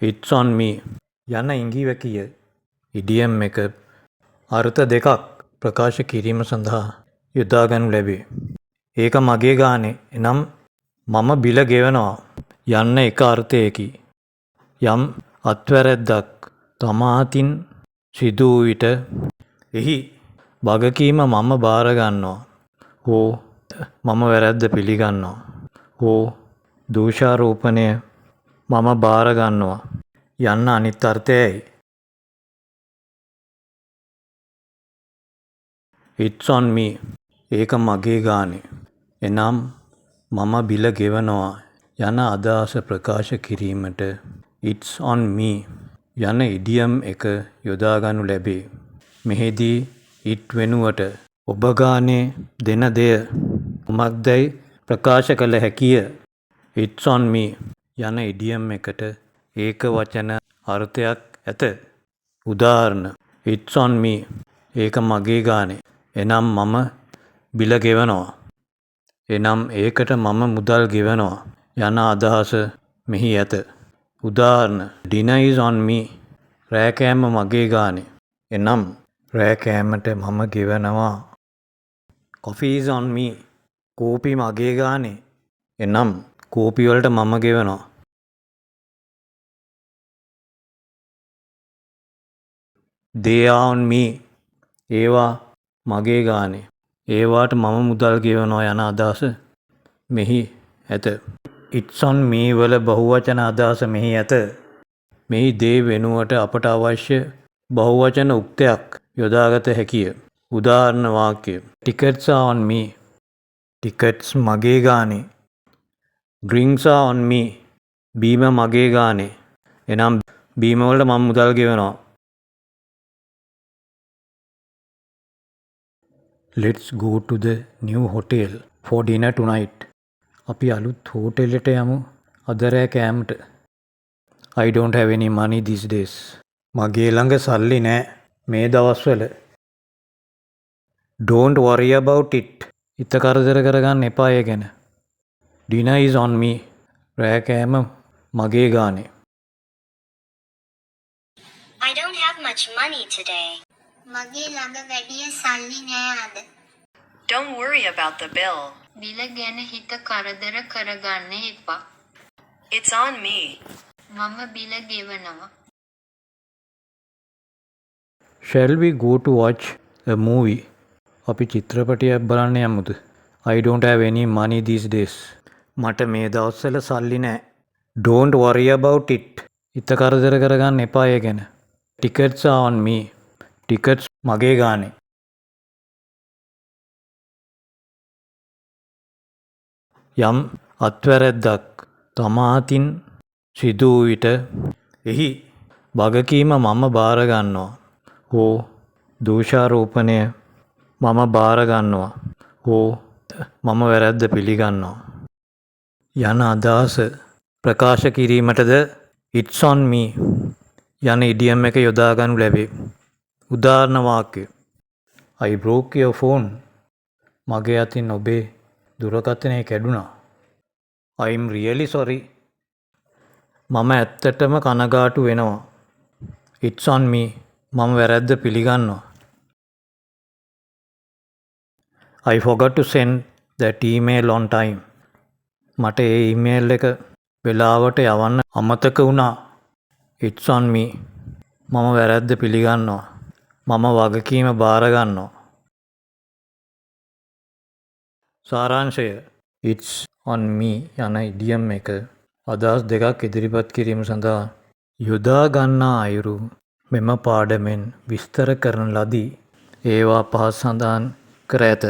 It's on me යන ඉඟිවැකිය ඉඩියම් එක අර්ථ දෙකක් ප්‍රකාශ කිරීම සඳහා යොදා ගනු ලැබේ. ඒක මගේ ගානේ, එනම් මම බිල ගෙවනවා යන්න එක අර්ථයකි. යම් අත්වැරැද්දක් තමා අතින් සිදු වූ විට එහි වගකීම මම භාර ගන්නවා හෝ මම වැරැද්ද පිළිගන්නවා හෝ දෝෂාරෝපණය මම භාර ගන්නවා යන්න අනිත් අර්ථයයි. It's on me. ඒක මගේ ගානේ, එනම් මම බිල ගෙවනවා යන අදහස ප්‍රකාශ කිරීමට "It's on me" යන ඉඩියම් එක යොදා ගනු ලැබේ. මෙහිදී "it" වෙනුවට ඔබ ගානේ දෙන දෙය කුමක්දැයි ප්‍රකාශ කළ හැකිය. "It's on me" යන ඉඩියම් එකට ඒකවචන අර්ථයක් ඇත. උදාහරණ: It's on me. ඒක මගේ ගානේ, එනම් මම බිල ගෙවනවා. එනම් ඒකට මම මුදල් ගෙවනවා යන අදහස මෙහි ඇත. උදාහරණ: Dinner is on me. රෑ කෑම මගේ ගානේ. එනම් රෑ කෑමට මම ගෙවනවා. Coffee is on me. කෝපි මගේ ගානේ. එනම් කෝපි වලට මම ගෙවනවා. They are on me. ඒවා මගේ ගානේ. ඒවාට මම මුදල් ගෙවනවා යන අදහස මෙහි ඇත. "It's on me" වල බහුවචන අදහස මෙහි ඇත. මෙහි "they" වෙනුවට අපට අවශ්‍ය බහුවචන උක්තයක් යොදාගත හැකිය. උදාහරණ වාක්‍ය: Tickets are on me. Tickets මගේ ගානේ. Drinks are on me. බීම මගේ ගානේ. එනම් බීම වලට මම මුදල් ගෙවනවා. Let's go to the new hotel for dinner tonight. අපි අලුත් හෝටලෙට යමු අද රෑ කෑමට. I don't have any money these days. මගේ ළඟ සල්ලි නෑ මේ දවස්වල. Don't worry about it. හිත කරදර කරගන්න එපා ඒ ගැන. Dinner is on me. රෑ කෑම මගේ ගානේ. I don't have much money today. මගේ ළඟ වැඩිය සල්ලි නෑ අද. Don't worry about the bill. බිල ගැන හිත කරදර කරගන්න එපා. It's on me. මම බිල ගෙවනවා. Shall we go to watch a movie? අපි චිත්‍රපටයක් බලන්න යමුද? I don't have any money these days. මට මේ දවස්වල සල්ලි නෑ. Don't worry about it. හිත කරදර කරගන්න එපා ඒ ගැන. Tickets are on me. Tickets මගේ ගානේ. යම් අත්වැරැද්දක් තමා අතින් සිදු වූ විට එහි වගකීම මම භාර ගන්නවා හෝ දෝෂාරෝපණය මම භාර ගන්නවා හෝ මම වැරැද්ද පිළිගන්නවා යන අදහස ප්‍රකාශ කිරීමටද "It's on me" යන ඉඩියම් එක යොදා ගනු ලැබේ. උදාහරණ වාක්‍ය: I broke your phone. මගේ අතින් ඔබේ දුරකථනය කැඩුනා. I'm really sorry. මම ඇත්තටම කනගාටු වෙනවා. It's on me. මම වැරැද්ද පිළිගන්නවා. I forgot to send that email on time. මට ඒ ඊමේල් එක වෙලාවට යවන්න අමතක වුණා. It's on me. මම වැරැද්ද පිළිගන්නවා. මම වගකීම භාර ගන්නවා. සාරාංශය: "It's on me" යන ඉඩියම් එක අදහස් දෙකක් ඉදිරිපත් කිරීම සඳහා යොදා ගන්නා අයුරු මෙම පාඩමෙන් විස්තර කරන ලදී. ඒවා පහත සඳහන් කර ඇත.